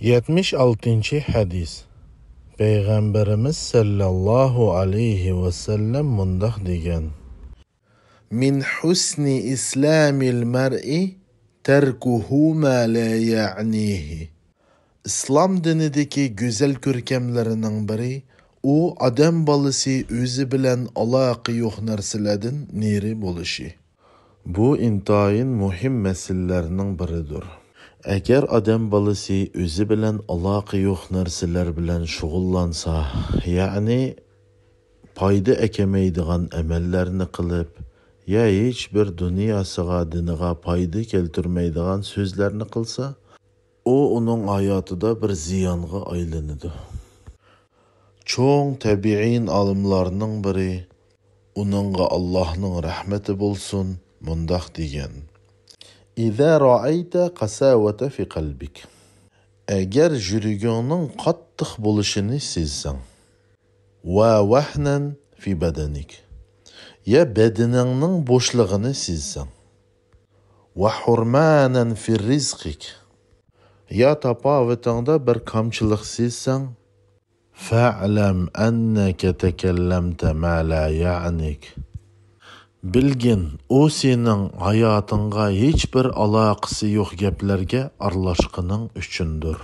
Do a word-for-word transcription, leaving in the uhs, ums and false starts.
يەتمىش ئالتىنچى ھەدىس. پەيغەمبىرىمىز سەللەللاھۇ ئەلەيھى ۋەسەللەم مۇنداق دېگەن: من حسن إسلام المرء تركه ما لا يعنيه. ئىسلام دىنىدىكى گۈزەل كۆركەملىرىنىڭ بىرى، ئۇ ئادەم بالىسى ئۆزى بىلەن ئالاقە يوق نەرسىلەردىن نېرى بولۇشى. بۇ ئىنتايىن مۇھىم مەسىلىلەرنىڭ بىرىدۇر. ئەگەر ئادەم بالىسى ئۆزى بىلەن ئالاقە يوق نەرسىلەر بىلەن شۇغۇللانسا، يەنى پايدا ئەكەمەيدىغان ئەمەللەرنى قىلىپ، يا ھېچ بىر دۇنياسىغا، دىنىغا پايدا كەلتۈرمەيدىغان سۆزلەرنى قىلسا، ئۇ ئۇنىڭ ھاياتىدا بىر زىيانغا ئايلىنىدۇ. چوڭ تەبىئىن ئالىملارنىڭ بىرى، ئۇنىڭغا ئاللاھنىڭ رەھمىتى بولسۇن، مۇنداق دېگەن: إذا رأيت قساوة في قلبك. ئەگەر يۈرىكىڭنىڭ قاتتىق بولۇشىنى سېزسەڭ، ووهنا في بدنك، يا بەدىنىڭنىڭ بوشلۇقىنى سېزسەڭ، وحرمانا في رزقك، يا تاپاۋىتىڭدا بىر كامچىلىق سېزسەڭ، فاعلم أنك تكلمت ما لا يعنيك. بىلگىن، ئۇ سېنىڭ ھاياتىڭغا ھېچ بىر ئالاقىسى يوق گەپلەرگە ئارىلاشقىنىڭ ئۈچۈندۇر.